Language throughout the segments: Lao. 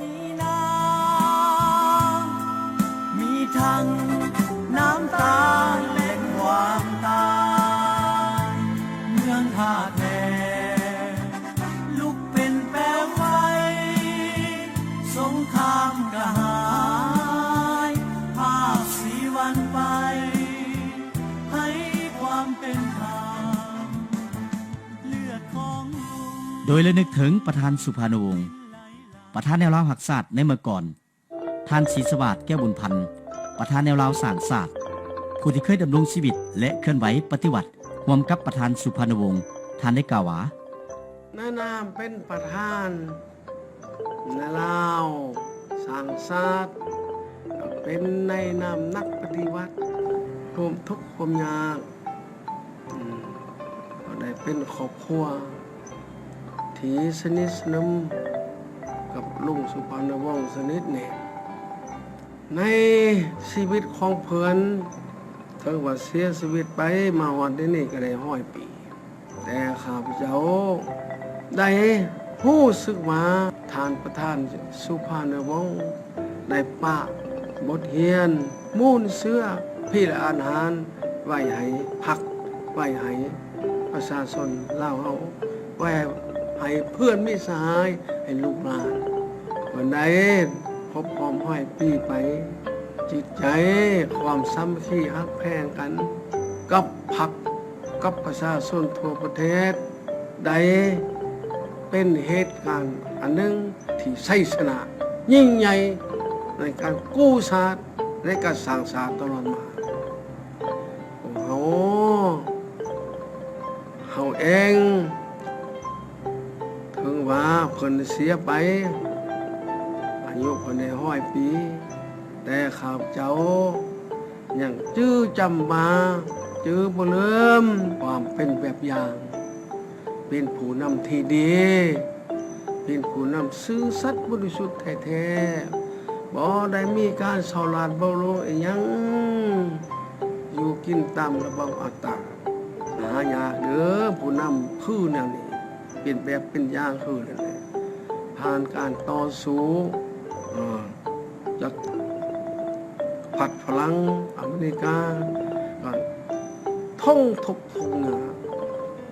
ມີນ້ຳ ມີທັງນ້ຳຕາ ແລະ ຄວາມຕາຍ. ເມືອງທ່າແຂກລຸກເປັນແປວໄຟ, ສົງຄາມກະຫາຍ ພາກສີຫວັ່ນໄຫວ ໃຫ້ຄວາມເປັນທຳ ເລືອດຂອງລຸງ. ໂດຍລະນຶກເຖິງປະທານສຸພານຸວົງ ປະທານແນວລາວຮັກຊາດໃນເມື່ອກ່ອນ, ທ່ານ ສີສະຫວາດ ແກ້ວບຸນພັນ ປະທານແນວລາວສ້າງຊາດ ຜູ້ທີ່ເຄີຍດຳລົງຊີວິດ ແລະ ເຄື່ອນໄຫວປະຕິວັດຮ່ວມກັບປະທານສຸພານຸວົງ ທ່ານໄດ້ກ່າວວ່າ ໃນນາມເປັນປະທານແນວລາວສ້າງຊາດ ເປັນໃນນາມນັກປະຕິວັດ ຮ່ວມທຸກຮ່ວມຍາກ ອືມ ກໍໄດ້ເປັນຄອບຄົວທີ່ສະໜິດສະໜົມກັບລຸງສຸພານຸວົງສະໜິດແໜ້ນ. ໃນຊີວິດຂອງເພິ່ນ ເຖິງວ່າເສຍຊີວິດໄປມາຮອດດຽວນີ້ກໍໄດ້ຮ້ອຍປີ, ແຕ່ຂ້າພະເຈົ້າໄດ້ຮູ້ສຶກວ່າ ທ່ານປະທານສຸພານຸວົງ ໄດ້ປະບົດຮຽນມູນເຊື້ອພິລະອານຫານ ໄວ້ໃຫ້ພັກ ໄວ້ໃຫ້ປະຊາຊົນລາວເຮົາ ໄວ້ໃຫ້ເພື່ອນມິດສະຫາຍ ໃຫ້ລູກຫຼານ. ເພິ່ນໄດ້ຄົບຮອບຮ້ອຍປີໄປ, ຈິດໃຈຄວາມສາມັກຄີຮັກແພງກັນກັບພັກ ກັບປະຊາຊົນທົ່ວປະເທດ ໄດ້ເປັນເຫດການອັນໜຶ່ງທີ່ໄຊຊະນະຍິ່ງໃຫຍ່ໃນການກູ້ຊາດ ໃນການສ້າງຊາດຕະຫຼອດມາ. ພວກເຮົາ ເຮົາເອງ ເຖິງວ່າເພິ່ນເສຍໄປ ອາຍຸເພິ່ນໄດ້ຮ້ອຍປີ, ແຕ່ຂ້າພະເຈົ້າ ຍັງຈື່ຈຳວ່າ ຈື່ບໍ່ລືມຄວາມເປັນແບບຢ່າງ, ເປັນຜູ້ນຳທີ່ດີ, ເປັນຜູ້ນຳຊື່ສັດບໍລິສຸດແທ້ໆ, ບໍ່ໄດ້ມີການສໍ້ລາດໂມໂນອີ່ຫຍັງ, ຢູ່ກິນຕາມລະບອບອັດຕາ. ຫາຍາກເດີ້ ຜູ້ນຳຄືແນວນີ້. ເປັນແບບເປັນຢ່າງຄືນັ້ນແຫຼະ ຜ່ານການຕໍ່ສູ້ ເອີ ຈັກພັດຝຣັ່ງ ອາເມລິກາ ກໍທົງທຸກທຸກຍາກ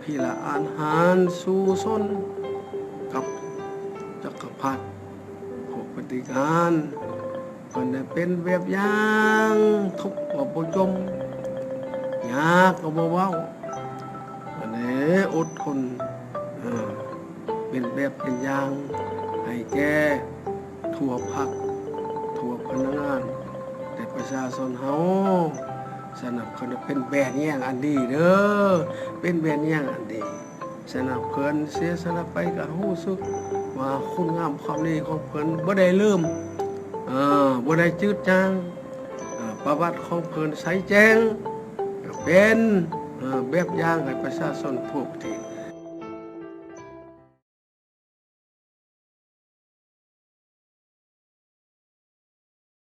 ພິລະອານຫານສູ້ຊົນກັບຈັກກະພັດ ພວກປະຕິການ. ເພິ່ນໄດ້ເປັນແບບຢ່າງ, ທຸກກໍບໍ່ຈົ່ມ, ຍາກກໍບໍ່ເວົ້າ, ເພິ່ນໄດ້ອົດທົນ, ເອີ, ເປັນແບບເປັນຢ່າງໃຫ້ແກ່ທົ່ວພັກ, ທົ່ວພະນັກງານ ແລະ ປະຊາຊົນເຮົາ. ສະນັ້ນ ເພິ່ນເປັນແບບຢ່າງອັນດີເດີ້, ເປັນແບບຢ່າງອັນດີ. ສະນັ້ນ ເພິ່ນເສຍສະຫຼະໄປ ກໍຮູ້ສຶກວ່າຄຸນງາມຄວາມດີຂອງເພິ່ນບໍ່ໄດ້ລືມ, ເອີ, ບໍ່ໄດ້ຈືດຈາງ, ເອີ, ປະຫວັດຂອງເພິ່ນໃສແຈ້ງ, ກໍເປັນ, ເອີ, ແບບຢ່າງໃຫ້ປະຊາຊົນທົ່ວປະເທດ.